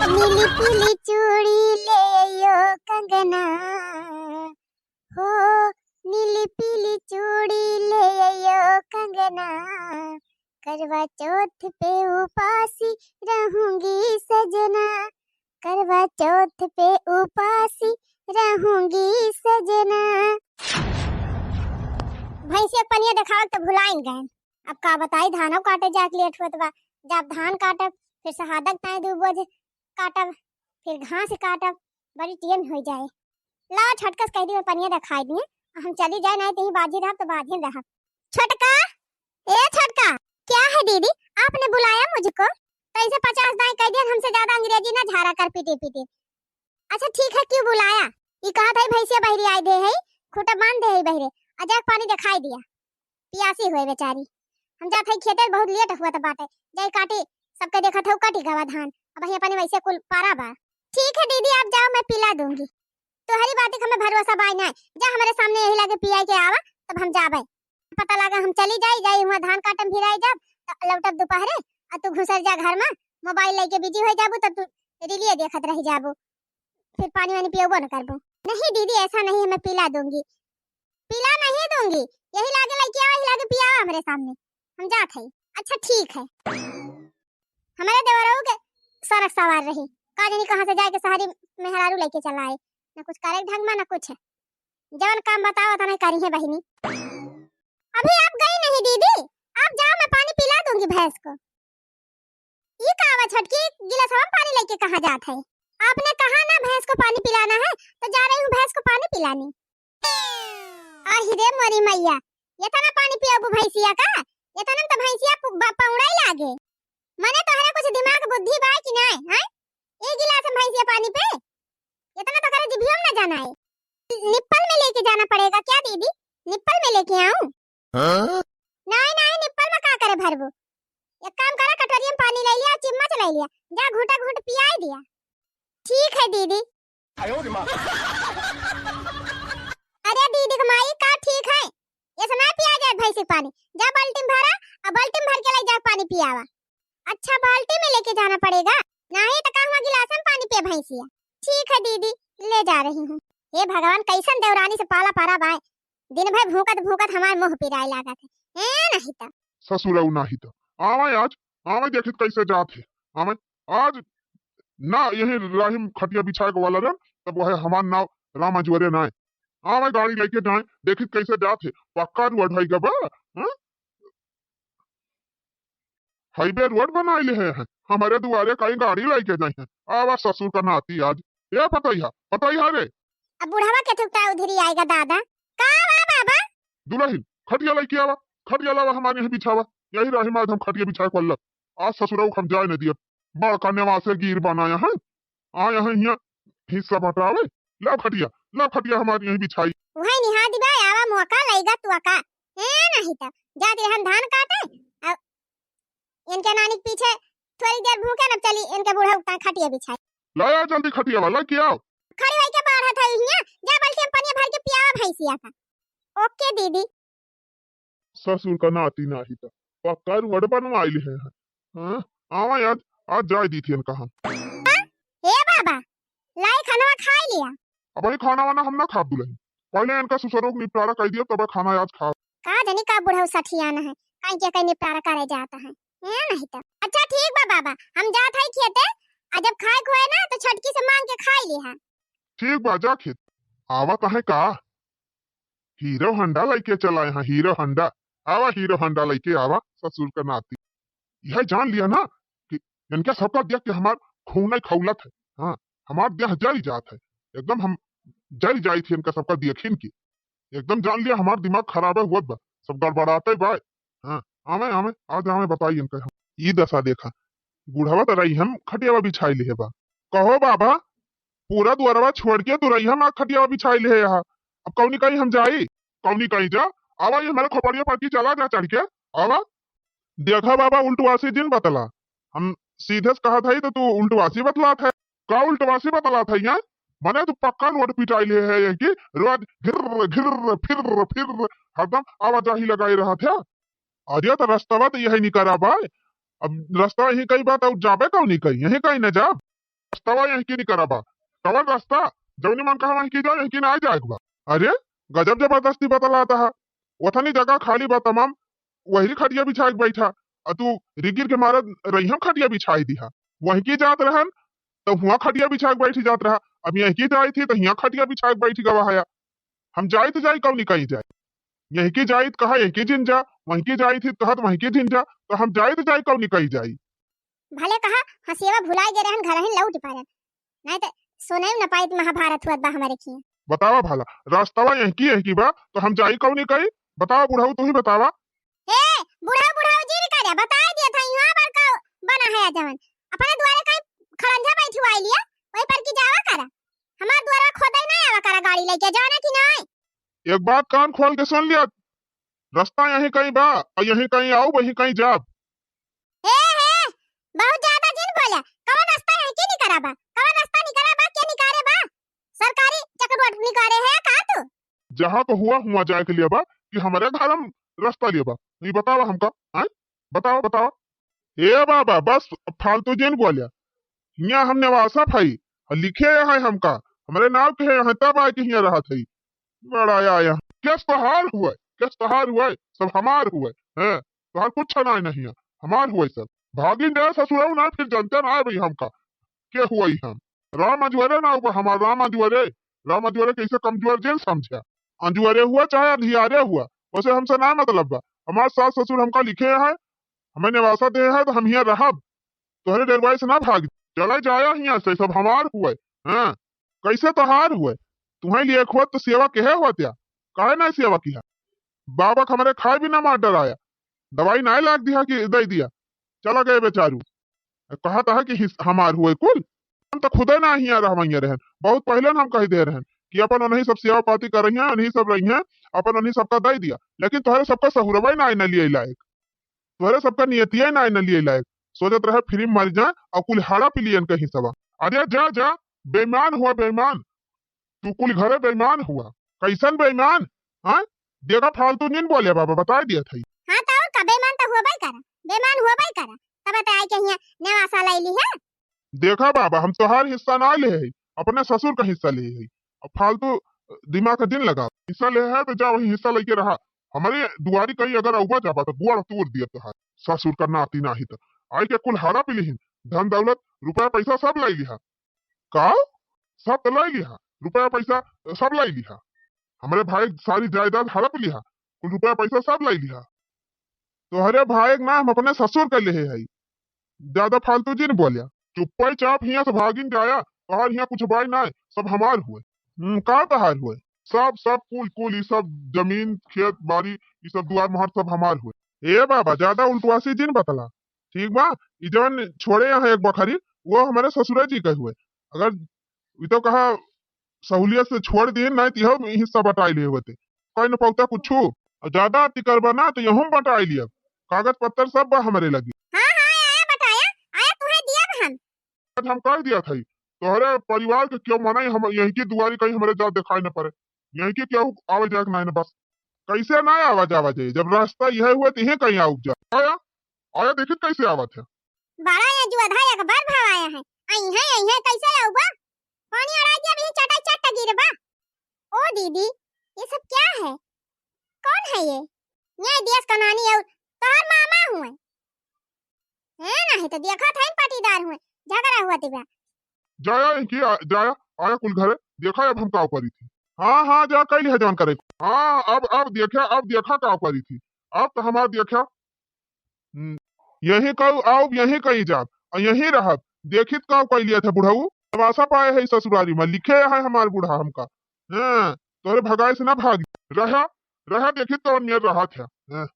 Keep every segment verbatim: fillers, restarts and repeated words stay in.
नीली पीली चूड़ी ले अइयो कंगना, हो नीली पीली चूड़ी ले अइयो कंगना, करवा चौथ पे उपासी रहूंगी सजना, करवा चौथ पे उपासी रहूंगी सजना। भैंसिया के पनिया देखावल तो भुलाइन गए। अब का बताई, धानो काटे जाके लेट होत बा। जब धान काटब, फिर शहादक ताई दू बजे काटब, फिर घास काटब, बड़ी टेम हो जाए। ला छोटकस कह दी, मैं पनिया देखाई दिए, हम चली जाए, नहीं तो ही बाझी रहब तो बाझी रहब। छोटका, ए छोटका। क्या है दीदी, आपने बुलाया मुझको? तो इसे पचास दाई कह दिया, हमसे ज्यादा अंग्रेजी ना झारा कर पीटे पीटे। अच्छा ठीक है, क्यों बुलाया? ई कहा था भैंसिया बहरी आई दे है, खूटा बांध दे है बहरे, आ जाके पानी दिखाई दिया, पियासी हुए बेचारी। हम जात है खेते, बहुत लेट हुआ था बाटे, जाई काटी, सबके देखत हो कटी गवा धान, अब यहाँ पानी वैसे कुल पारा बा। ठीक है दीदी, आप जाओ, मैं पिला दूंगी। तोहरी बात के हमें भरोसा बाय ना, जा हमारे सामने यही लागे पियाई के आवा, तब हम जाबे। पता लगा हम चली जाई, जाई हुआ धान काटम भिराई जाब, त लौटब दोपहरे, आ तू घुसर जा घर में, मोबाइल लेके बिजी हो जाबू, तब तू रीलिए देखत रह जाबू, फिर पानी वानी पियबो न करबू। नहीं दीदी, ऐसा नहीं है, मैं पिला दूंगी, पिला नहीं दूंगी, यही लागे लइके आवा, यही लागे पियावा हमरे सामने, हम जात है। अच्छा ठीक है। हमारे देवरऊ के सरक सवार रही, का जानी कहाँ से जाके शहरी मेहरारू लेके चला आए, ना कुछ करे ढंग में ना कुछ, जवन काम बताओ तो नहीं करी है बहिनी। अभी आप गई नहीं दीदी, आप जाओ, मैं पानी पिला दूंगी भैंस को। ये का आवा छोटकी, गिलास हम पानी लेके कहाँ जात है? आपने कहा ना भैंस को पानी पिलाना है, तो जा रही हूँ भैंस को पानी पिलाने। आही रे मोरी मैया, इतना पानी पियाबू भैंसिया का? इतना में तो भैंसिया पु-, ब-, पौड़ाई लागे। मने तोहरा कुछ दिमाग बुद्धि बा कि नाय, हैं? एक गिलास में भैंसिया पानी पे? इतना तो करे जिभियो में ना जाना है। निप्पल में लेके जाना पड़ेगा क्या दीदी? निप्पल में लेके आऊं? हाँ? नाय, नाय, निप्पल में का करे भरबू? एक काम करा, कटोरिया में पानी ले लिया, चिम्मच ले लिया, जा घूटा घूट पियाई दिया। ठीक है दीदी। अरे दीदी के माई, का ठीक है? ऐसे ना पिया जाए भैंसी के पानी। जा बाल्टी में भरा, आ बाल्टी में भर के ले जा पानी पियावा। अच्छा, बाल्टी में लेके जाना पड़ेगा, नहीं तो कहवा गिलास में पानी पिए भैंसिया। ठीक है दीदी, ले जा रही हूँ। हे भगवान, कैसन देवरानी से पाला परा बाय, दिन भर भूकत भूकत हमार मुंह पिराए लागत है। ए नहीं तो। ससुरऊ नाही तो आवे आज, आवे देखित कैसे जात है। आवे आज ना, यही राही में खटिया बिछाए के वाला रहन, तब वह हमार नाव राम अजवरे नाय। आवे गाड़ी लेके जाए, देखित कैसे जात है। पक्का रोड है गबा, हाँ? हाईवे रोड बनाए ले है, हमारे दुआरे कहीं गाड़ी लेके जाए है। आवा ससुर का नाती आज। ए पतैया, पतैया रे। अब बुढ़वा के थुकता उधरी आएगा दादा। का बा बाबा? दुलहिन, खटिया लेके आवा, खटिया लावा, हमारे यहाँ बिछावा। यही राही में आज हम खटिया बिछाए के वाला। आज ससुरऊ हम जाए न दियब। बड़का नेवासे गिर बनाया है, आया है हियाँ हिस्सा बटावे। लाव खटिया, लाव खटिया हमारे यहीं बिछाई। वही निहा दिबा, आवा मौका लइगा तू का। ए नहीं तो, जात रहन धान काटे, अब इनके नानी के पीछे थोड़ी देर भूखे न चली, इनके बूढ़ा उठा खटिया बिछाई। लाया जल्दी खटिया वाला, के आओ। खड़ी होई के बाढ़त है हियाँ, जा बाल्टी में पनिया भर के पियावा भैंसिया का। ओके दीदी। ससुर का नाती नाही तो पक्का रोड बनवाई ले है। हाँ, आवा आज, आज जाए दी थी इनका हम। हाँ? ए बाबा, लाई खानवा खाई लिया। अब ये खाना वाना हम ना खाब दुलहिन, पहले इनका ससुरों को निपटारा कर दिया, तब खाना आज खाब। का जानी का बुढ़ऊ सठियाना है, काई के कहीं निपटारा करे जाता है। ए नहीं तो। अच्छा ठीक बा बाबा, हम जात है खेते, आ जब खाए खोए ना तो छटकी से मांग के खाई लिहा। ठीक बा, जा खेत। आवा कहे का? हीरो होंडा लेके चला यहाँ, हीरो होंडा। आवा हीरो होंडा लेके आवा, ससुर का नाती। यह जान लिया ना कि इनके सबका देख के हमार खून खौलत है। हाँ, हमार देह जरी जात है, एकदम हम जरी जाई थी इनका सबका देखिन के। एकदम जान लिया हमार दिमाग खराबे हुअत बा, सब गड़बड़ाते बा। हाँ, आवे, आवे, आज आवे, बताई इनका हम। ई दशा देखा, बुढ़वा तो रही हम खटियावा बिछाई लिहे बा। कहो बाबा, पूरा दुआरवा छोड़ के तू रही हम खटियावा बिछाई लिहे यहाँ। अब कौनी कहीं हम जाई? कौनी कहीं जा? आवा, ये हमारे खोपड़िया पर की चला जा चढ़ के। आवा, देखा बाबा, उल्टवासी जिन बतला। हम सीधे से कहा था ही तो तू उल्टवासी बतला था। का उल्टवासी बतला था यहाँ? मने तू पक्का रोड पिटाई ले है, यही की रोड घिर घिर फिर फिर हरदम आवाजाही लगाई रहा था। अरे तो रस्तवा तो यही निकरा बा। अब रस्ता यहीं कहीं बा, त जाबे कौनी कहीं, यहीं कहीं न जाब। रस्तवा यहीं की निकरा बा, कवन रस्ता? जौनी मन कहा वहीं की जाओ, यहीं की ना जाए के बा। अरे, गजब जबरदस्ती बतलाता है। ओथनी जगह खाली बा तमाम, वही खटिया बिछाए के बैठा, आ तू रिगिर के मारत रहिया खटिया बिछाई दिहा। वहीं की जात रहन, त हुआ खटिया बिछा के बैठी जात रहा। अब यहीं की जाई थी, त हिया खटिया बिछा के बैठी गवा हया। हम जाइत जाई कौनी कहीं जाई? यहीं की जाइत कहा यहीं की जिन जा, वहीं की जाई थी कहत वहीं की जिन जा, त हम जाइत जाई कौनी कहीं जाई? भले कहा हंसेवा भुलाए गए रहन, घर ही लौट पारन, नहीं त सुनाई न पाइत महाभारत हुआ बा हमारे खिया। बतावा भला, रास्तावा यहीं की, यहीं की बा, त हम जाई कौनी कहीं? बतावा बुढ़ऊ, तू ही बतावा। ए, बुढ़ऊ, बुढ़ऊ जी भी करे, बताए दिया था, यहाँ पर का बना है जवन। अपने दुआरे कहीं खड़ंजा बैठी हुआ लिया, वही पर की जावा करा। हमार दुआरा खोदे नहीं आवा करा गाड़ी लेके, जाना कि नहीं? एक बात कान खोल के सुन लिया, रास्ता यहीं कहीं बा, और यहीं कहीं आऊ, वहीं कहीं जाब। ए, हे, बहुत ज्यादा जिन बोला। कवन रास्ता यहीं की निकरा बा? कवन रास्ता निकरा बा? के निकारे बा? सरकारी चकरोट निकारे है का तू? जहाँ को हुआ, हुआ जाए के लिए बा कि हमारे घर हम रास्ता लिए बा? नहीं बतावा हमका, हैं? बतावा, बतावा। ए बाबा, बस फालतू जिन बोलिया। हियाँ हम निवासप हई, और लिखे है हमका, हमरे नाव के है, यहाँ तब आए के हियाँ रहत हई। बड़ा आया, केस तोहार हुए, केस तोहार हुए, सब हमार हुए, हैं? तोहार कुछ ना नहीं है, हमार हुए सब। भागिन जाए ससुरऊ ना, फिर जनते ना भाई हमका, के हुए हम। राम अजुअरे ना हुआ हमार, राम अजुअरे, राम अजुअरे कैसे कमजोर जिन समझा। अजुअरे हुआ चाहे अंधियारे हुआ, वैसे हमसे ना मतलब बा। हमार सास ससुर हमका लिखे है, हमें निवासा दे है, तो हम हियाँ रहब। तोहरे डेरवाई से ना भाग, चला जाया हियाँ से, सब हमार हुए। हाँ, कैसे तोहार हुए? तुम्हें लिए खोद तो सेवा केहे होत्या, काहे ना सेवा किया? बाबा के हमारे खाए भी ना मार डराया, दवाई ना लाग दिया कि दे दिया, चला गए बेचारू। कहा था कि हिस-, हमार हुए कुल, हम तो खुदे ना हियाँ रहवैया रहन, बहुत पहले न हम कह दे रहन कि अपन उन्हीं सब सेवा पाती कर रही हैं, उन्हीं सब रही हैं, अपन उन्हीं सबका दे दिया, लेकिन तोहरे सबका सहुरवा ना आईना लिए लायक, तोहरे सबका नियतिया ना आईना लिए लायक। सोचत रहे फिर मर जाए और कुल हाड़ा पी लियन कहीं सबा। अरे जा, जा, बेईमान हुआ, बेईमान। तू कुल घरे बेईमान हुआ। कैसन बेईमान? हाँ, देखा फालतू निन बोले बाबा, बताए दिया था। हाँ, तो और का, बेईमान तो हुआ बाई करा, बेईमान हुआ बाई करा, तब तो आए के हियाँ नेवासा लाई ली है। देखा बाबा, हम तोहार हिस्सा ना ले है, अपने ससुर का हिस्सा ले है। अब फालतू दिमाग का दिन लगा, हिस्सा ले है तो जा वही हिस्सा लेके रहा। हमारे दुआरी कहीं अगर अउबा जाबा तो गोड़ तोड़ दिया तोहार। ससुर का नाती नाही तो आई के कुल हारा पी लिहिन, धन दौलत, रुपया पैसा सब लाई लिहा। का? सब तो लाई लिहा, रुपया पैसा सब लाई लिहा। हमरे भाई सारी जायदाद हड़प लिहा, कुल रुपया पैसा सब लाई लिहा। तोहरे भाई के नाम अपने ससुर के लेहे हई। ज्यादा फालतू जिन बोल्या। चुप्पे चाप हियां से भागिन जाया, तोहार हियां कुछ बाई नाय, सब हमार हुए। हम्म, का तोहार हुए? सब, सब कुल, कुल, ई सब जमीन, खेत, बाड़ी, ई सब दुआर मोहर सब हमार हुए। ए बाबा, ज्यादा उल्टवासी जिन बतला, ठीक बा? ई जवन छोड़े यहाँ एक बखरी, वो हमारे ससुरा जी के हुए। अगर ई तो कहा सहूलियत से छोड़ दिए, नहीं तो यहो हिस्सा बटाई लिए होते। कहीं न पौता कुछ, और ज्यादा अति करबा ना तो यहूं बटाई लिया। कागज पत्तर सब बा हमारे लगी। हाँ, हाँ, आया बटाया, आया तुम्हें दिया हम। आज हम कह दिया था, तोहरे परिवार के क्यों मनाई, हम यहीं की दुआरी कहीं हमारे जात दिखाई न पड़े, यहीं की क्यों आवे जाए के नहीं न बस। कैसे ना आवा जावा जाए, जब रास्ता यह हुआ तो यहीं कहीं आउब जा। आया, आया देखित कैसे आवत है। बड़ा ये जुअधा एक बार भाव आया है, आई है, आई है, कैसे आउबा? पानी अड़ा दिया भी चटाई चट गिरबा। ओ दीदी, ये सब क्या है? कौन है ये? ये देश का नानी और तोहर मामा हुए। ए, नहीं तो देखा था इन पटीदार हुए, झगड़ा हुआ तिबा। जाया इनकी आ, जाया, आया कुल घरे, देखा अब हम का करी थी। हाँ, हाँ, जा कई लिहा जवन करे। हाँ, अब, अब देखा, अब देखा का करी थी। अब तो हमार देखा। हम्म, यहीं कहू आउब, यहीं कहीं जाब, और यहीं रहब। देखित का कई लिया था बुढ़ऊ, तमाशा पाए है ससुरारी में, लिखे है हमार बूढ़ा हमका। हाँ, तोरे भगाए से ना भाग। रहा, रहा, देखित कौन मेर रहा था। हाँ।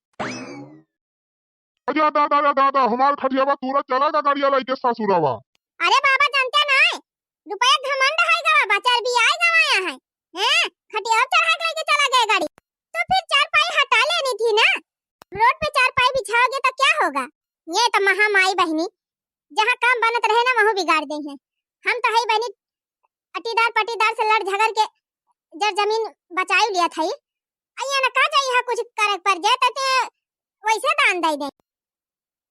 अरे दादा, रे दादा, हमार खटियावा तूरा चला गा गाड़िया लइके ससुरावा। अरे बाबा, जानते ना है, रुपया घमंड है गवा, बचार भी आए गवाया है। हैं? खटियावा चढ़ा के लेके चला गए गाड़ी। तो फिर चारपाई हटा लेनी थी ना। रोड पे चारपाई बिछाओगे तो क्या होगा? ये तो महामाई बहनी, जहाँ काम बनत रहे ना, वहू बिगाड़ दे हैं। हम तो है बहनी, अटीदार पटीदार से लड़ झगड़ के जर जमीन बचाई लिया था। अइया ना का जाई, यहाँ कुछ करे पर जाए तो ते वैसे दान दे दे।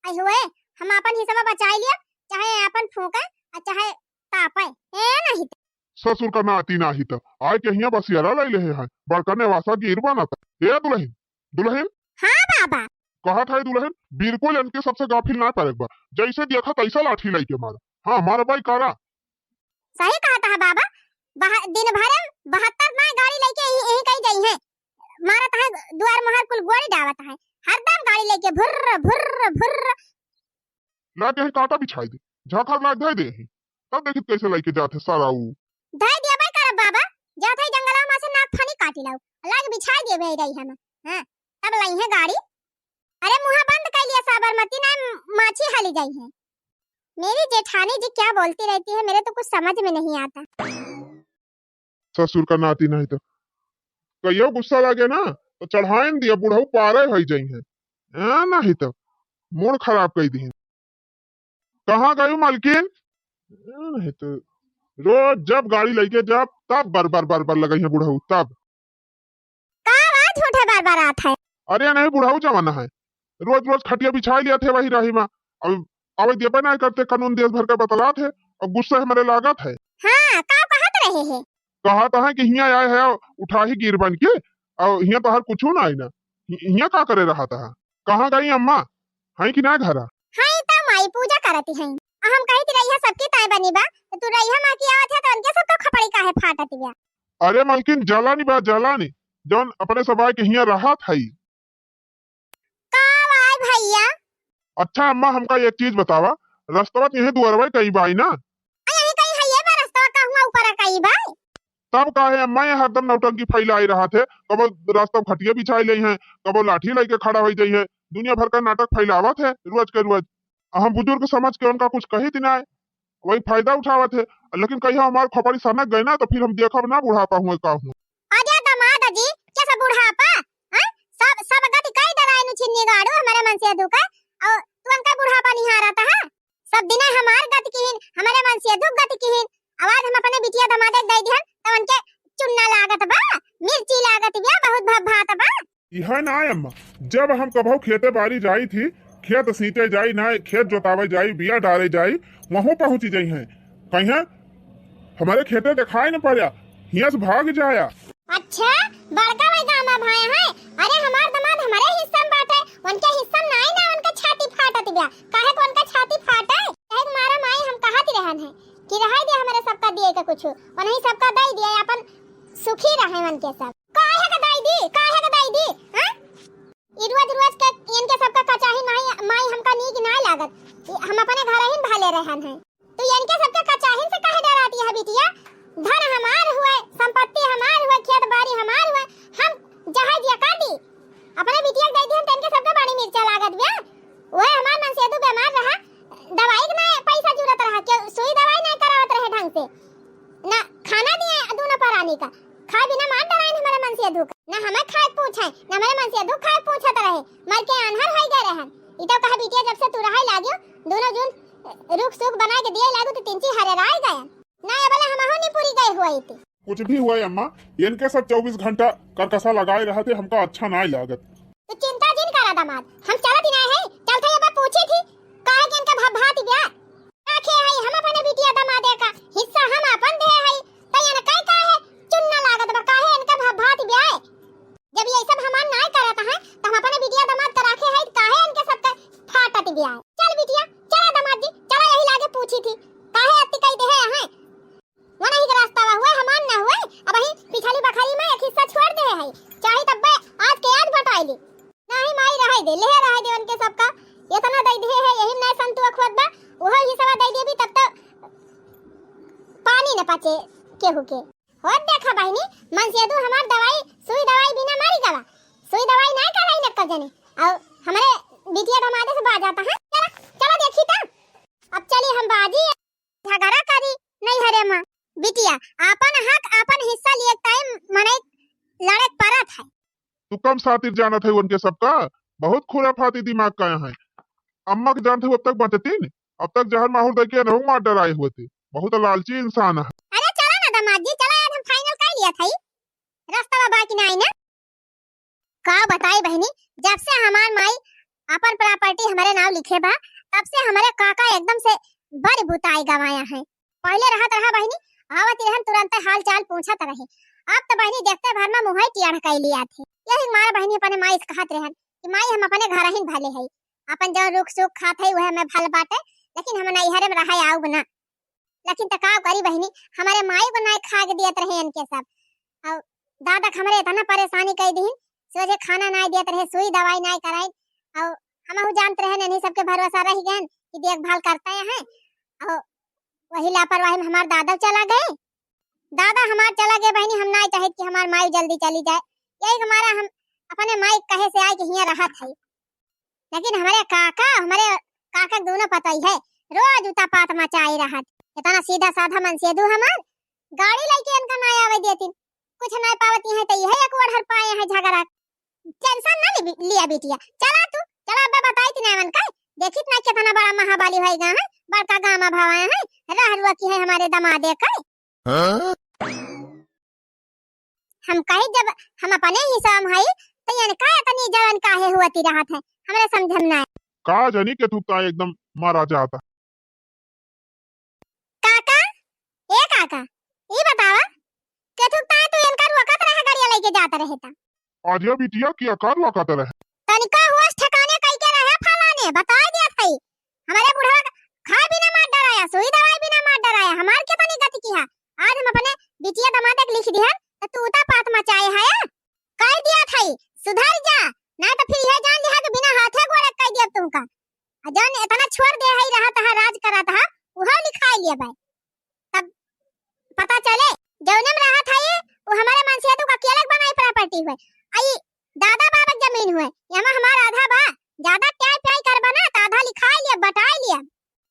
आई हुए, हम आपन हिस्सा बचाई लिया, चाहे आपन फूंके और चाहे तापे। ए नहीं तो। ससुर का नाती नाही तो आए के हियां बसियारा लाई लेहे हैं, बड़का नेवासा गिर बनत। ए दुलहिन, दुलहिन। हाँ बाबा। कहत है दुलहिन, बिल्कुल इनके सबसे गाफिल ना पड़े बा, जैसे देखा तैसा लाठी लाई के मारा। हाँ, मारा भाई कारा। सही कहत है बाबा, बह-, दिन भर में बहत्तर ना गाड़ी लेके यही, यही कहीं जाई है, मारत है दुआर मुहार कुल गोड़ी डावत है, हरदम गाड़ी लेके भुर्र भुर्र भुर्र। ला के काटा बिछाई दे, झाखर लाग धई दे ही, तब देखित कैसे लेके जात है सारा ऊ। धई दिया भाई करब बाबा, जात है जंगला में से नाग फनी काटी लाऊ, लाग बिछाई दिए भाई रही हम। हाँ, तब लाई है गाड़ी। अरे मुहा बंद कर लिया साबरमती ना, माछी हाली जाई है। मेरी जेठानी जी क्या बोलती रहती है, मेरे तो कुछ समझ में नहीं आता। ससुर का नाती नहीं तो कहियो गुस्सा लागे ना तो चढ़ाइन दिया, बुढ़ऊ पारे भई जाई है। ए, नहीं तो मूड खराब कर दी। कहाँ गई मलकिन? ए, नहीं तो रोज जब गाड़ी लेके जब तब बर बर बर बर लगई है बुढ़ऊ तब। का आवाज उठे बार बार आत है? अरे नहीं, बुढ़ऊ जमाना है, रोज रोज खटिया बिछाई लिया थे वही रही मा। अब अबे देबे नहीं करते, कानून देश भर का बतलात है, अब गुस्सा हमारे लागत है। हाँ, का कहत रहे है? कहत है कि हियां आए है उठा ही गिर बन के, और हियां तो हर कुछ ना आई ना। हि-, हियां का करे रहा था? कहाँ गई अम्मा? है कि ना घरा? है तो माई पूजा करती है। हम कही थी रही है सबकी ताई बनी बा, तो तू रही है माँ की आवत है तो उनके सबका खपड़ी काहे फाटत बा? अरे मलकिन, जलानी बा, जलानी, जौन अपने सब आए के हियां रहत हई। का भाई भैया? अच्छा अम्मा, हमका एक चीज बतावा, रस्तवा त यही दुआरवा कई बाई ना? आ, यही कई है ये बा रस्तवा, कहूँ ऊपर कई बाई? तब काहे अम्मा ये हरदम नौटंकी फैलाई रहत है, कबो रास्ता खटिया बिछाई ले हैं, कबो लाठी लेके खड़ा हो जाई है, दुनिया भर का नाटक फैलावत है रोज के रोज। हम बुजुर्ग समझ के उनका कुछ कही थी ना, वही फायदा उठावत है। लेकिन कहीं हमार खोपड़ी सनक गए ना तो फिर हम देखब ना बुढ़ापा हुए का हुए। अरे दमाद जी, कैसा बुढ़ापा? हैं? सब, सब गति कई डराए नु छिन्नी गाड़ू हमारे मन से दुख है, और तू हमका बुढ़ापा निहारत है? सब दिना हमार गति किहिन, हमारे मन से दुख गति किहिन। आवाज हम अपने बिटिया दमादे के दे दिहन, तो उनके चुन्ना लागत बा, मिर्ची लागत बा, बहुत भभात बा। इहा ना अम्मा, जब हम कभौ खेते बारी जाई थी, खेत सींचे जाई ना, खेत जोतावे जाई, बिया डारे जाई, वहूँ पहुँची जाई हैं। कहीं हमारे खेते दिखाई न पड़ा, हियां से भाग जाया। अच्छा, बड़का भाई गामा भाई है। अरे हमार दमाद हमारे हिस्सा में बाटे, उनके हिस्सा में नाई ना, उनका छाती फाटत बिया। काहे को उनका छाती फाटे? काहे के मारा माई हम कहत रहन है कि रहाई दे हमारे सबका दिए के कुछ, उन्हीं सबका दे दिए, अपन सुखी रहे उनके सब। काहे के दे दी, काहे के दे दी, हाँ? ई रोज रोज के इनके सबका कचाही माई, माई हमका नीक ना लागत। ई हम अपने घर ही भले रहन है। तू इनके सबके कचाहिन से काहे डराती है बिटिया? धन हमार हुए, संपत्ति हमार हुए, खेत बाड़ी हमार हुए, हम जहाज ये कर दी, अपने बिटिया के दे दी हम, तो इनके सबके बड़ी मिर्चा लागत बिया। वह हमार मनसेदू बीमार रहा, दवाई के ना पैसा जरूरत रहा, के सुई दवाई ना करावत रहे ढंग से, ना खाना दिए दोनों परानी का, खाए बिना मार डराइन हमारे मनसेदू का, ना हमें खाए पूछे, ना हमारे मनसेदू खाए पूछत रहे, मर के आन्हर हो गए रहन। ई तो कहे बिटिया जब से तू रहे लाग्यो, दोनों जून रुख सुख बनाए के दिए लागू तो तिनची हरे राय गए। ना, ये वाला हमहू नहीं पूरी गए हुआ इतनी। कुछ भी हुआ अम्मा, इनके सब चउबीस घंटा करकसा लगाए रहते, हमका अच्छा नाई लागत। तू चिंता जिन करा दमाद, हम चलत ही नाई है, चलत है, अब पूछी थी, काहे कि इनका भभात ब्या। आखे है, हम अपने बिटिया दमादे का हिस्सा हम अपन दे है, तो इनका काहे चुन्ना लागत बा, काहे इनका भभात ब्या है? जब ये सब हमार नाई करत है, तो हम अपने बिटिया दमाद का राखे है, काहे इनके सबके फाटत ब्या है? चल बिटिया, चला दमाद जी, चला यही लागे पूछी थी, काहे अति कही दे है, हैं? वो नहीं के रास्ता हुआ, हमार ना हुए, अब ही पिछली बखरी में एक हिस्सा छोड़ दे है, चाहे तब आज के आज बटाई ली। नहीं माई, रहे दे, ले रहे दे उनके सबका, इतना दे दे है, यही नहीं संतुआ खोद बा, वो हिस्सा दे दे भी, तब तो पानी न पचे केहू के। होत देखा बहिनी, मनसेदू हमार दवाई, सुई दवाई बिना मरी गवा, सुई दवाई नहीं कराई न कर जने, और हमारे बिटिया दमादे से बाज आता है। चला, चला देखी ता, अब चली हम बाजी। झगड़ा करी नहीं हरे माँ। बिटिया, आपन हक, आपन हिस्सा लिए टाइम मने लड़े परत है। तू कम सातिर जानत है उनके सबका, बहुत खुराफाती दिमाग का है। अम्मा के जानत है, अब तक बचतीन, अब तक जहर माहुर दे के अनहु मार डराए हुए थे। बहुत लालची इंसान है। अरे चला ना दमाद जी, चला, आज हम final कर लिया था, रास्ता बाकी ना आई ना। का बताई बहिनी, जब से हमार माई अपन प्रॉपर्टी हमारे नाव लिखे बा, तब से हमरे काका एकदम से बड़ी बुताई गवाया है। पहिले रहत रहा बहिनी, आवत रहन तुरंते हाल चाल पूछत रहे। अब तो बहिनी देखते भर में मुँहै टेढ़ कइ लिया थे। यही मारे बहिनी अपने माई से कहत रहन कि माई हम अपने घरहिन भले है, अपन जौन रुख सुख खात है वह हमें भल बाटे, लेकिन हम नैहरे में रहे आउब ना। लेकिन त का करी बहिनी, हमरे माई को नाय खाए के दियत रहे इनके सब। और दादा के हमरे इतना परेशानी कइ दीन, सोझे खाना नाय दियत रहे, सुई दवाई नाय कराई। और हमहू जानत रहे, इन्हीं सबके भरोसा रह गए कि देखभाल करते हैं। और वही लापरवाही में हमार दादा चला गए। दादा हमार चला गए बहिनी, हम नाय चाहित कि हमार माई जल्दी चली जाए। यही हमारा हम अपने माई कहे से आए कि हियाँ रहत है। लेकिन हमरे काका, हमरे काका के दोनों पतोई है, रोज उतापात मचाए रहत। इतना सीधा साधा मनसेधू हमार, गाड़ी लइके इनका ना आवे देतिन। कुछ ना पावती है तो यह एक ओढ़र पाए हैं झगड़ा। टेंशन ना ली, लिया बिटिया, चला तू, चला। अब्बे बताई ती ना मन का, देखित ना कितना बड़ा महाबली होइगा है, बड़का गामा भवाए है, रह रुआ की है हमरे दमादे का। हाँ? हम कही जब हम अपने ही साम हई, तो इनका इतनी जलन काहे हुअती रहत है, हमरे समझ में ना आए। का जानी के थुकता एकदम मारा जाता। काका, ए काका, ई बतावा, के थुकता है तू इनका रोकत रहे, गाड़िया लेके जात रहे ता। अरे बिटिया, के का रोकत रहे? तनिका होश ठिकाने कई के रहे फलाने, बताई दिया था। हमरे बुढ़वा का खाए भी ना मार डराया, सुई दवाई भी ना मार डराया, हमार के तनी गति किहा। आज हम अपने बिटिया दमाद के लिख दिहन, त तू उतापात मचाए है। कह दिया था, सुधर जा, ना तो फिर यह जान लिहा कि बिना हाथे गोड़े कह दिया तुमका। आ जौन इतना छोड़ दे है, रहा तहा राज करा तहा, उहो लिखाई लिया भाई। तब पता चले, जौने में रहा था ये, वो हमारे मनसेधू का केलक बनाई प्रॉपर्टी हुए। आई दादा बाबा के जमीन हुए, एमा हमार आधा बा, ज्यादा ट्याई प्याई करबा ना, त आधा लिखाई लिया, बटाई लिया।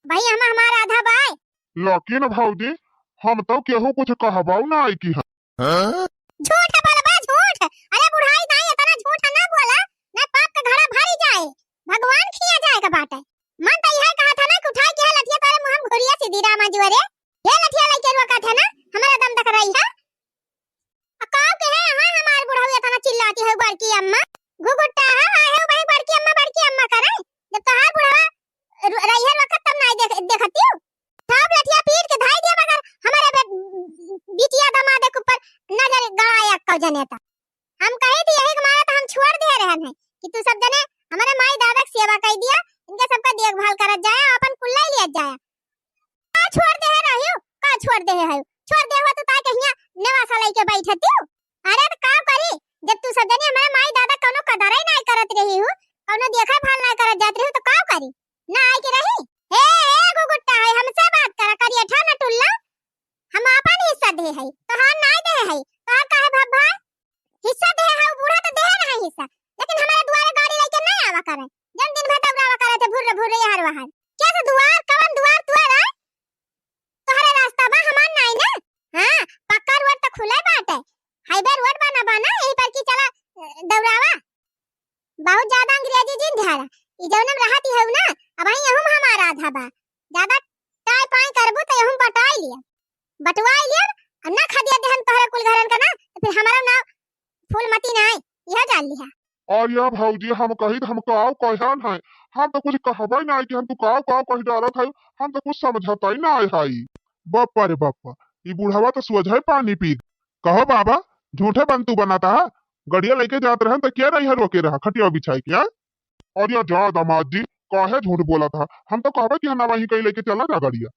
भाई, हम हमार आधा बाय। लेकिन भौजी, हम तो केहू कुछ कहबाऊ ना आई की हम। हाँ? झूठ बोलबा, झूठ। अरे बुढ़ाई दाई, इतना झूठ ना बोला, ना पाप का घड़ा भरी जाए, भगवान खिया जाए का बाटे। मन तो यह कहा था ना कि उठाई के है लठिया तोरे मुँह में घुरिया सीधी रामा जुअरे। ये लठिया लेके रोका था ना, हमारा दम तक रही है। आ का के है, हाँ, हमार बुढ़ऊ इतना चिल्लाती है बड़की अम्मा, घुघुट्टा है, हाँ, है भाई बड़की अम्मा, बड़की अम्मा करे। जब तोहार बुढ़वा रु-, रहिए वक्त तब नाई देख, देखती हूँ। सब लठिया पीट के धाई दिया, मगर हमारे बे-, बिटिया दमाद के ऊपर नजर गड़ाए अक्का जने ता। हम कही थी यही के मारे तो हम छोड़ दे रहे हैं कि तू सब जने हमारे माई दादा के सेवा कर दिया, इनके सबका देखभाल करत जाए, अपन कुल्ला ही लिया जाए। का छोड़ दे है रही हो? का छोड़ दे है? छोड़ दे हो तो ताई कहिया नेवासा लेके बैठती हो। अरे तो का करी, जब तू सब जने हमारे माई दादा कौनो कदर ही नाई करत रही हो, कौनो देखा भाल नाई करत जात रही हो, तो का करी? ना आए के रही? हे, हे गुगुट्टा है, हमसे बात करा, करिया ठा ना टुल्ला। हम आपन हिस्सा दे है, तोहार नाई दे है, तोहार काहे भब्बा? हिस्सा दे है, बूढ़ा तो दे रहा है हिस्सा, लेकिन हमारे दुआरे गाड़ी लेके नहीं आवा करे, जन दिन भर दौड़ावा करे थे भुर्र भुर्र यहाँ वहाँ। क्या से दुआर, कवन दुआर तुअर है? तोहरे रास्ता बा, हमार नाई ना। हाँ, पक्का रोड तो खुले बाटे, हाईवे रोड बना बा ना, यही पर की चला, अ, दौड़ावा। बहुत ज्यादा अंग्रेजी जिन झारा, ई जौन हम रहत ही हऊ ना, अब यहूँ में हमार आधा बा। ज्यादा टाई पाई करबू तो यहूँ बटाई लिया, बटवाई लिया, और ना खदिया देहन तोहरे कुल घरन का ना, तो फिर हमारा नाम फूलमती ना है, यह जान लिहा। और या भौजी, हम कही तो हम काव कहन है, हम तो कुछ कहबे ना कि हम तू काव काव कह डालत है, हम तो कुछ समझता ही ना है। बप्पा रे बप्पा, ई बुढ़वा तो सोझे पानी पी। कहो बाबा, झूठे बंतू बनाता है, गड़िया लेके जात रहन तो क्या रही है रोके रहा, खटिया बिछाई के, आय? और या जा दामाद जी, काहे झूठ बोलत है, हम तो कहबे कि ना वहीं कहीं लेके चला जा गड़िया।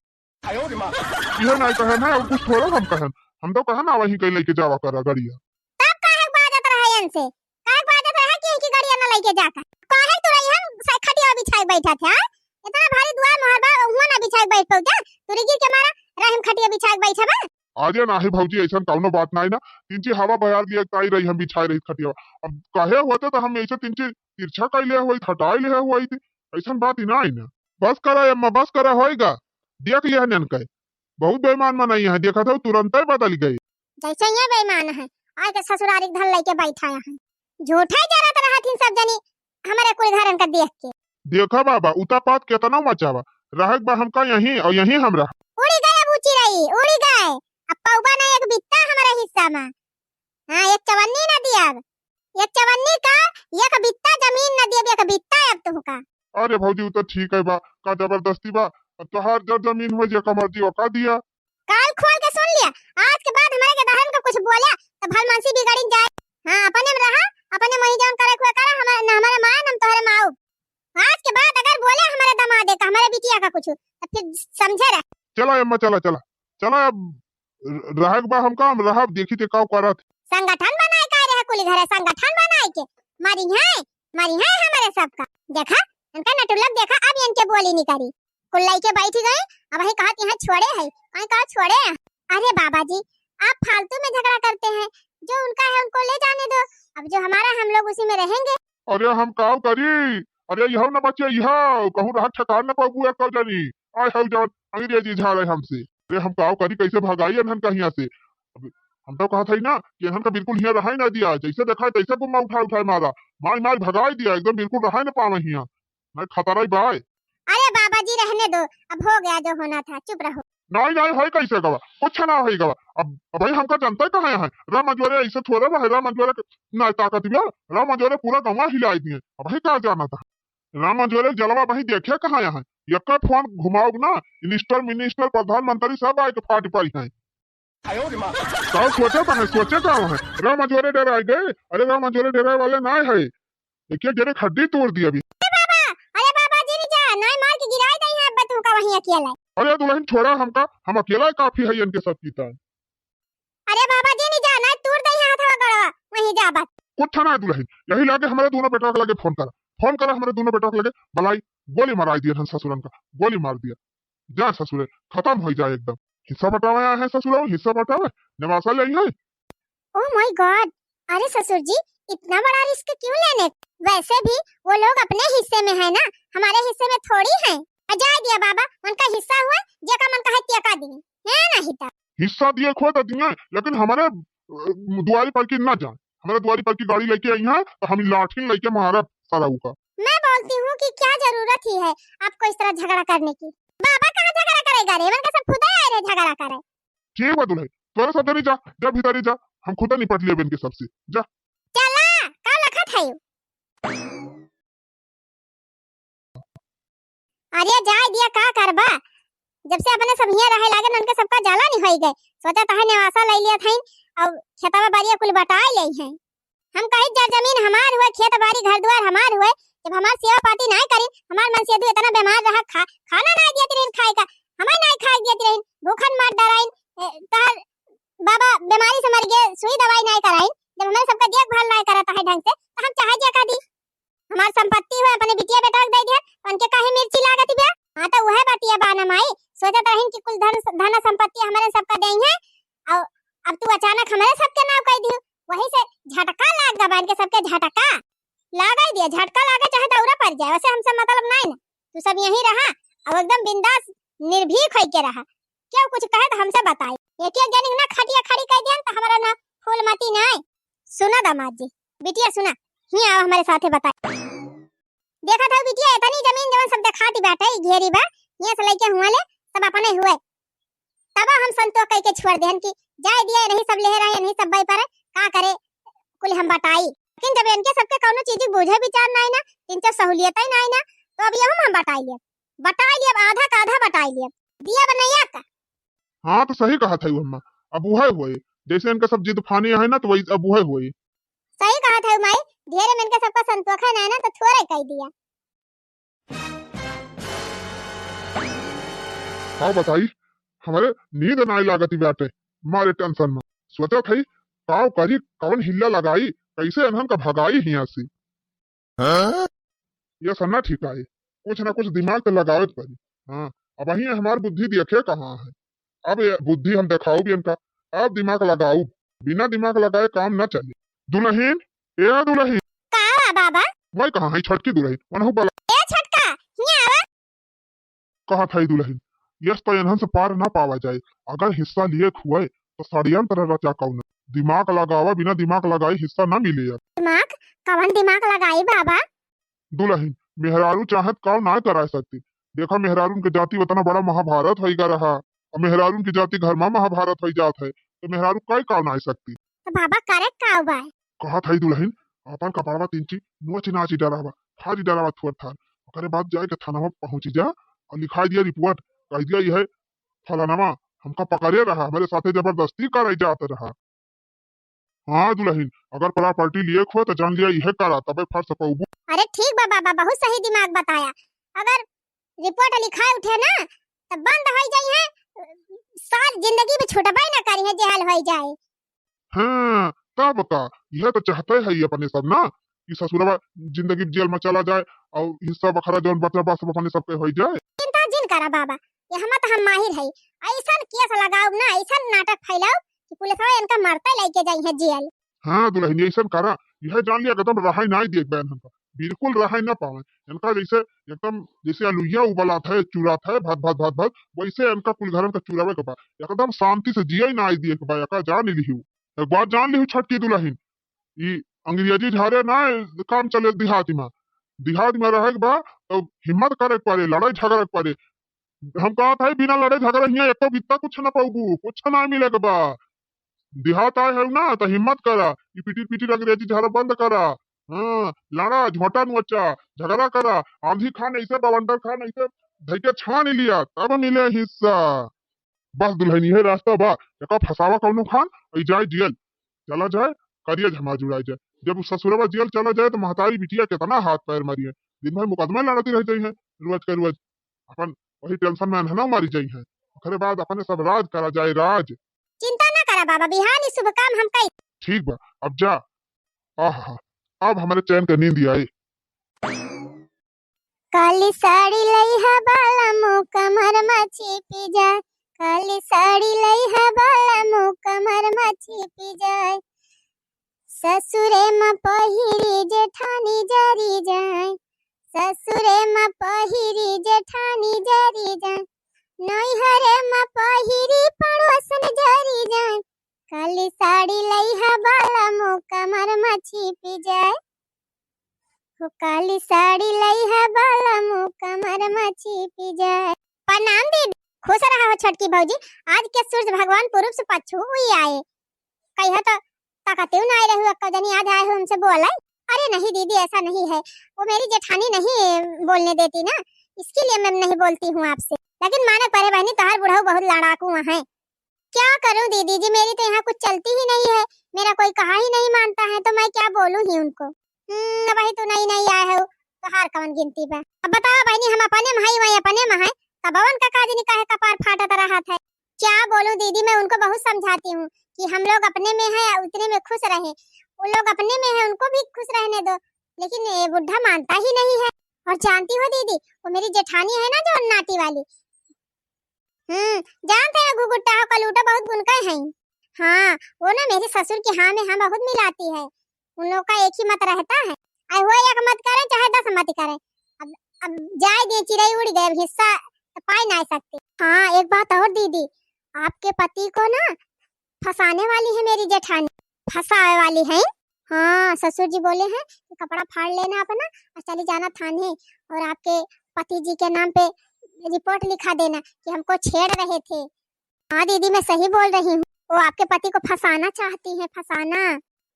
यह नहीं कहन है और कुछ थोड़ा हम कहन, हम तो कहन ना वहीं कहीं लेके जावा करा गड़िया। तब काहे बाजत रहे इनसे? काहे बाजत रहे कि इनकी गड़िया ना लेके जाता? काहे तू रही हम स-, खटिया बिछाए बैठा थे, हाँ? इतना भारी दुआर मोहर बा, हुआ ना बिछाए बैठ पाऊ क्या? तू गिर के मारा, रहे हम खटिया बिछाए बैठा बा। अरे नाही भौजी, ऐसन कौनो बात नाही ना, तिनची हवा बयार लिया ताई रही हम बिछाए रही खटिया। अब काहे होते तो हम ऐसे तिनची तिरछा कइले हुई, हटाए ले हुई थी, ऐसन बात ही ना आई ना। बस करा अम्मा, बस करा, होएगा। देख लिया नन कहे, बहुत बेईमान मनई है, देखत हो तुरंते बदल गए। जैसे ये बेईमान है, आए के ससुरारी के धन लेके बैठा है, झूठे जरत रहत हिन सब जनी हमरे कुल घरन का देख के। देखा बाबा, उतापात केतना मचावा, रहक बा हमका यहीं और यहीं हम रह। उड़ी गए अब ऊ चिरई, उड़ी गए, अब पौबा ना एक बित्ता हमरे हिस्सा में। हाँ, एक चवन्नी ना दियब, एक चवन्नी का एक बित्ता जमीन ना दियब, एक बित्ता अब तुमका। अरे भौजी, उ तो ठीक है बा, का जबरदस्ती बा? अब तोहार जब जमीन हो, जेका मर्जी ओका दिया। काल खोल के सुन लिया, आज के बाद हमारे के दहन का कुछ बोला तो भलमानसी बिगड़िन जाए। हाँ, अपने में रहा, अपने में ही जौन करे खुए करा, हमारे, न हमारे माँ, न हम तोहरे माऊ। आज के बाद अगर बोले हमारे दमादे का, हमारे बिटिया का कुछ, तो फिर समझे रह। चला अम्मा, चला, चला, चला, अब र-, रहे के बा हमका, हम रहब, देखी ते का करत। संगठन बनाए का रहे कुली घरे, संगठन बनाए के मारी है, मारी है हमारे सबका। देखा, इनका नटुलक देखा, अब इनके बोली नहीं करी। कुल लइके बैठ गए, अब वही कहत यहाँ छोड़े है, कहीं कहा छोड़े है। अरे बाबा जी, आप फालतू में झगड़ा करते हैं, जो उनका है उनको ले जाने दो, अब जो हमारा है हम लोग उसी में रहेंगे। अरे हम काव करी? अरे यहू न बचे, यह कहूँ रहा ठेकान न पाबू एक जनी। आय हौ जौन अंग्रेजी झाड़े हमसे। अरे हम काव करी, कैसे भगाई एनहन का हियाँ से? अब हम तो कहत हई ना कि एनहन का बिल्कुल हियाँ रहाई ना दिया, जैसे देखा तैसे गुम्मा उठाए उठाए मारा, मार मार भगाई दिया, एकदम बिल्कुल रहाई ना पावे हियाँ, नहीं खतरा ही बाय। अरे बाबा जी रहने दो, अब हो गया जो होना था, चुप रहो। नहीं नहीं, होई कैसे गवा, कुछ ना होई गवा। अब अब भाई हमका जनता कहाँ है, राम अजवारे ऐसे थोड़ा रहा है, राम अजवारे के ना ताकत बा, राम अजवारे पूरा गवा हिलाई दिए। अब भाई का जाना था, राम अजवारे जलवा भाई देखे कहाँ है, यक्का फोन घुमाओ ना, मिनिस्टर मिनिस्टर प्रधानमंत्री सब आए के फाट पाई है। का सोचे का है, सोचे का है, राम अजवारे डराए गए, अरे राम अजवारे डराए वाले ना है, देखिए जरे हड्डी तोड़ दिया अभी। अरे बाबा, अरे बाबा जी नहीं जा, नहीं मार के गिराए दे हैं अब तू का वहीं अकेला। अरे दुल्हन छोड़ा हमका, हम अकेला काफी है इनके सब की तान। अरे बाबा जी नहीं जा, नहीं तोड़ दे हैं हथवा गड़वा, वहीं जा बस। कुछ ना है दुल्हन, यही लागे हमारे दोनों बेटा के लगे फोन करा, फोन करा हमारे दोनों बेटा के लगे, बलाई गोली मार दिया हम ससुरन का, गोली मार दिया, जा ससुरे खत्म हो जाए एकदम। हिस्सा बटावे आए हैं ससुरा, हिस्सा बटावे, नेवासा ले आई है। Oh my God, अरे ससुर जी, इतना बड़ा रिस्क क्यों लेने? वैसे भी वो लोग अपने हिस्से में है ना, हमारे हिस्से में थोड़ी है। आ जाए दिया बाबा, उनका हिस्सा हुआ, जेका मन कहे तेका दी, है ना हिता। हिस्सा दिए खोए तो दिए, लेकिन हमारे, अ, दुआरी पर की ना जाए, हमारे दुआरी पर की गाड़ी लेके आई है तो हम लाठी लेके मारब सारा उका। मैं बोलती हूँ कि क्या जरूरत ही है आपको इस तरह झगड़ा करने की? बाबा कहाँ झगड़ा करेगा रे, मन का सब खुदा आए रे झगड़ा करे। ठीक बा दुल्हन, तोरे सब जनी जा, जा भीतरी जा, हम खुदा निपट लेब इनके सबसे, जा। चला, का लखत है? अरे जाए दिया, का करबा, जब से अपने सब हियाँ रहे लागे न, उनके सबका जलन होई गए। सोचा तहे नेवासा ले लिया था, अब खेतवा बाड़िया कुल बटाए ले हैं। हम कही जब जमीन हमार हुए, खेत बाड़ी घर दुआर हमार हुए, जब हमार सेवा पाती नाय करिन, हमार मनसेधु इतना बीमार रहा, खा, खाना नाय दियत रहिन खाए का, हमें नाय खाए दियत रहिन, भूखन मार डराइन, ए, तहर बाबा बीमारी से मर गए, सुई दवाई नाय कराइन, जब हमारे सबका देखभाल नाय करत है ढंग से, तो हम चाहे जे का दी? हमार संपत्ति हुए अपने बिटिया बेटा के दे दिया, उनके काहे मिर्ची लागत बा? हाँ, तो वह बतिया बा ना माई, सोचत रहिन कि कुल धन, धन संपत्ति हमारे सबका देई है, और अब तू अचानक हमारे सबके नाव कह दियो, वही से झटका लाग गबा इनके सबके, झटका लागे दिया, झटका लागे चाहे दौरा पड़ जाए, वैसे हमसे मतलब नहीं ना, तू सब यहीं रहा और एकदम बिंदास निर्भीक होई के रहा, क्यों कुछ कहे तो हमसे बताई। एक एक जनी ना खटिया खड़ी कर दिया तो हमारा ना फूलमती नहीं। सुना दामाद जी, बिटिया सुना, ही आओ हमारे साथे बताई। देखा था बिटिया, इतनी जमीन जवन सब देखाती बाटे, ई घेरी बा, हियां से लेके हुआ ले, सब अपने हुए। तब हम संतोष कह के छोड़ देहन कि जाए दिया, नहीं सब ले रहे, नहीं सब बई पर का करे, कुल हम बटाई। लेकिन जब इनके सबके कौनो चीज की बूझे विचार नाई ना, इनके सहूलियत ही नाई ना, तो अब ये हम, हम बटाई लिया, बटाई लिया, आधा का आधा बटाई लिया, दिया बनैया का। हाँ, तो सही कहा था अम्मा, अब वह हुए, जैसे इनका सब जिद फानी है ना, तो वही अब वह हुए। सही कहा था माई, ढेरे में इनके सबका संतोखा ना है ना, तो थोड़े कह दिया। का बताई, हमारे नींद नाई लागत बाटे, मारे टेंशन में। सोचत हई, काव करी, कवन हिल्ला लगाई, कैसे इन्हन का भगाई हियां से। हाँ? ये सन्ना ठीक है, कुछ ना कुछ दिमाग तो लगावत पड़ी। हाँ, अब वही हमार बुद्धि देखे कहाँ है। अब ये बुद्धि हम दिखाऊ भी इनका, अब दिमाग लगाऊ, बिना दिमाग लगाए काम ना चले। दुल्हन, ए दुल्हन। का बा बाबा? वही कहाँ है छोटकी दुल्हन, वनहु बला। ए छोटका, हियां आवा। कहा था दुल्हन, यस तो इन्हन से पार ना पावा जाए, अगर हिस्सा लिए हुए तो षड्यंत्र रचा कौन। दिमाग लगावा, बिना दिमाग लगाए हिस्सा ना मिले अब। दिमाग? कवन दिमाग लगाई बाबा? दुल्हन, मेहरारू चाहत काव ना करा सकती। देखा, मेहरारून के जाति उतना बड़ा महाभारत होइगा रहा, और मेहरारून की जाति घर में महाभारत हो जात है, तो मेहरारू कई काव ना सकती। तो बाबा करे काव बा? कहा था दुल्हन, अपन कपड़वा तीन ची नोच नाच डरावा, फाड़ी डरावा थोर थार, ओकरे बाद जाए के थाना में पहुँची जा और लिखाई दिया रिपोर्ट, कह दिया यह फलानावा हमका पकड़े रहा, हमरे साथे जबरदस्ती करे जात रहा। हाँ दुलहिन, अगर प्रॉपर्टी लिए क होए तो जान लिया यह करा, तबे फंस पउबू। अरे ठीक बा बाबा, बहुत सही दिमाग बताया। अगर रिपोर्ट लिखाए उठे ना तो बंद होइ जाई है, साल जिंदगी में छुटबे ना करी है, जेहल होइ जाए। हाँ, तब का, यह तो चाहते है ये अपने सब ना कि ससुरवा जिंदगी जेल में चला जाए और हिस्सा बखरा जौन बचा बा सब अपने सबके होइ जाए। चिंता जिन करा बाबा, ये हम तो हम माहिर है। ऐसन केस लगाओ ना, ऐसन नाटक फैलाओ कि पुलिसवा इनका मरते लेके जाई है जेल। हाँ दुलहिन, ऐसन करा, यह जान लिया एकदम रहाई ना दिए बहन हमका, बिल्कुल रहाई ना पावे इनका। जैसे एकदम जैसे अलुइया उबलात है, चुरात है, भद भद भद भद, वैसे इनका कुल घरन का चुरावे के बा, एकदम शांति से जिए ना दिए के बा, एका जान लिहू। एक बात जान लिहू छोटकी दुलहिन, ई अंग्रेजी झारे ना काम चले देहात में। देहात में रहे के बा तो हिम्मत करे के पड़े, लड़ाई झगड़ा के पड़े। हम कहत है बिना लड़े झगड़े हियाँ एको बित्ता कुछ ना पाउबू, कुछ ना मिले के बा। देहात आए है ना तो हिम्मत करा, ई पिटिर पिटिर अंग्रेजी झारा बंद करा। हाँ, लड़ा, झोंटा नोचा, झगड़ा करा, आंधी खान ऐसे, बवंडर खान ऐसे धइके छान लिया, तब मिले हिस्सा। बस दुलहिन, यह रास्ता बा, एका फंसावा कौनो खान, ई जाए जेल चला जाए, करिया झमा जुड़ाए जाए। जब उ ससुरवा जेल चला जाए तो महतारी बिटिया कितना हाथ पैर मारिए, दिन भर मुकदमा लड़ती रह जाई है रोज के रोज, अपन वही टेंशन में अनहना मारी जाई है। ओकरे बाद अपने सब राज करा जाए, राज। चिंता ना करा बाबा, बिहान ही शुभ काम हम कई। ठीक बा, अब जा। आहा, अब हमरे चैन के नींद आई। काली साड़ी लइहा बालमु कमर मा छिपि जाए, काली साड़ी लइहा बालमु कमर मा छिपि जाए। ससुरे मा पहिरी जेठानी जरी जाए, ससुरे मा पहिरी जेठानी जरी जाए, नैहरे मा पहिरी पड़ोसन जरी जाए। काली साड़ी लइहा बालमु कमर मा छिपि जाए, हो काली साड़ी लइहा बालमु कमर मा छिपि जाए। प्रणाम दीदी, खुश रहा हो छोटकी भौजी। आज के सूरज भगवान पूरब से पच्छू हुई आए, कहिया तो ताकते ना आए रहे, अक्का जनी आज आए हो हमसे बोले। अरे नहीं दीदी, ऐसा नहीं है, वो मेरी जेठानी नहीं बोलने देती ना, इसके लिए मैं नहीं बोलती हूँ आपसे। लेकिन माने परे बहनी, तोहार बुढ़ऊ बहुत लड़ाकू है। क्या करूं दीदी जी, मेरी तो यहाँ कुछ चलती ही नहीं है, मेरा कोई कहा ही नहीं मानता है, तो मैं क्या बोलूं ही उनको। हम्म, वही तो नई नई आए हो, तोहार कवन गिनती बा। अब बताओ बहनी, हम अपने में हई, वही अपने में है, तब उनका का जनी काहे कपार फाटत रहत है। क्या बोलूं दीदी, मैं उनको बहुत समझाती हूँ कि हम लोग अपने में हैं, उतने में खुश रहें। वो लोग अपने में हैं, उनको भी खुश रहने दो, लेकिन ये बुढ़ा मानता ही नहीं है। और जानती हो दीदी, वो मेरी जेठानी है ना, जो नाटी वाली, हम्म, जानते हैं घुघुट्टा हो, कलूटा बहुत गुनका है। हाँ, वो ना मेरे ससुर की हाँ में हाँ बहुत मिलाती है। उन लोग का एक ही मत रहता है, अरे वो एक मत करे चाहे दस मत करे। अब अब जाए दे, चिड़ई उड़ गए, अब हिस्सा तो पाए ना सकते। हाँ, एक बात और दीदी, आपके पति को ना फंसाने वाली है मेरी जेठानी, फंसावे वाली है। हाँ, ससुर जी बोले हैं कि कपड़ा फाड़ लेना अपना और चली जाना थाने, और आपके पति जी के नाम पे रिपोर्ट लिखा देना कि हमको छेड़ रहे थे। हाँ दीदी, मैं सही बोल रही हूँ, वो आपके पति को फंसाना चाहती हैं, फंसाना।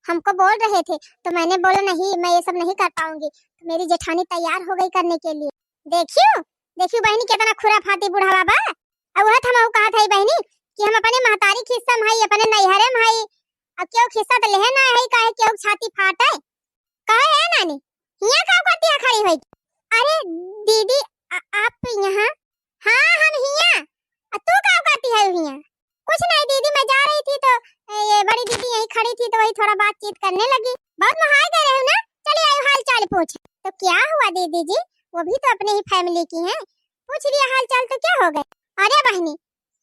हमको बोल रहे थे तो मैंने बोला नहीं, मैं ये सब नहीं कर पाऊंगी। तो मेरी जेठानी तैयार हो गई करने के लिए। देखियो, देखियो बहनी, कितना खुराफाती बुढ़ावा बा। अब वह तो हमहू कहत है बहनी कि हम अपने महतारी के हिस्सा में हई, अपने नैहरे में हई, अब केहू के हिस्सा तो लेहे ना है, काहे केहू के छाती फाटे। कहे है नानी, हियाँ का करती है खड़ी होई? अरे दीदी, आ, आप यहाँ? हाँ, हम हियाँ। आ, तू का करती है हियाँ? कुछ नहीं दीदी, मैं जा रही थी तो, ए, ये बड़ी दीदी यहीं खड़ी थी तो वही थोड़ा बातचीत करने लगी। बहुत मोहाय गए रहे हो ना? चली आयो हाल चाल पूछ। तो क्या हुआ दीदी जी, वो भी तो अपने ही फैमिली की हैं, पूछ लिया हाल चाल तो क्या हो गए? अरे बहनी,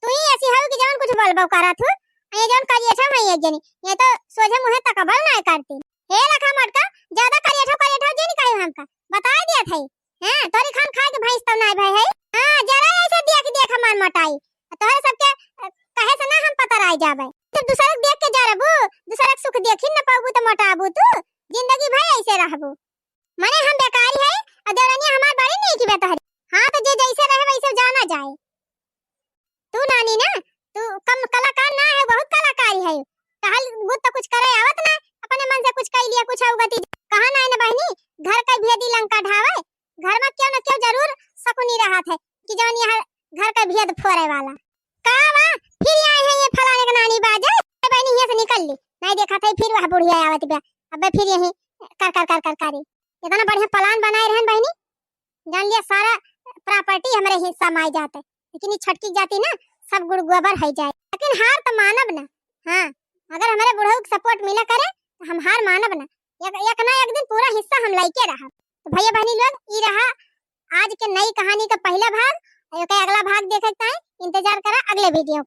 तू ही ऐसी हो कि जवन कुछ बोलबो करत हो। ये जवन करियठा है एक जनी, ये तो सोझे मुँहे तकबल ना करती। हे लखा मटका, ज्यादा करियठा करियठा जे नहीं कहे हमका, बता दिया था। हैं, तोरी खान खाए के भैंस तो ना भय है। हाँ, जरा ऐसे देख देख हमार मोटाई, तोहरे सबके अ, कहे से ना हम पता रह जाबे। जब दूसरे के देख के जरबू, दूसरे के सुख देखी न पाबू तो मोटाबू तू, जिंदगी भर ऐसे रहबू। मने हम बेकारी है और देवरनिया हमार बड़ी नीक बा तोहरी। हाँ, तो जे जैसे रहे वैसे जाना जाए। तू नानी ना, तू कम कलाकार ना है, बहुत कलाकारी है। टहल बुत तो कुछ करे आवत ना, अपने मन से कुछ कह लिया, कुछ अवगति। कहा ना है ना बहनी, घर का भेदी लंका ढावे, घर में क्यों ना ले, नहीं देखा था, फिर वह बुढ़िया आवत बा, अबे फिर यही कर कर कर कर करी। इतना बढ़िया plan बनाए रहन बहिनी, जान लिया सारा property हमरे हिस्सा में आई जात है, लेकिन ये छोटकी जाति ना सब गुड़ गोबर है जाए, लेकिन हार तो मानब ना। हाँ, अगर हमारे बुढ़ऊ के support मिला करे तो हम हार मानब ना, एक, एक ना एक दिन पूरा हिस्सा हम लइके रहब। तो भैया बहनी लोग, ई रहा आज के नई कहानी का पहला भाग, और एकर अगला भाग देखे के ताई इंतजार करा अगले video।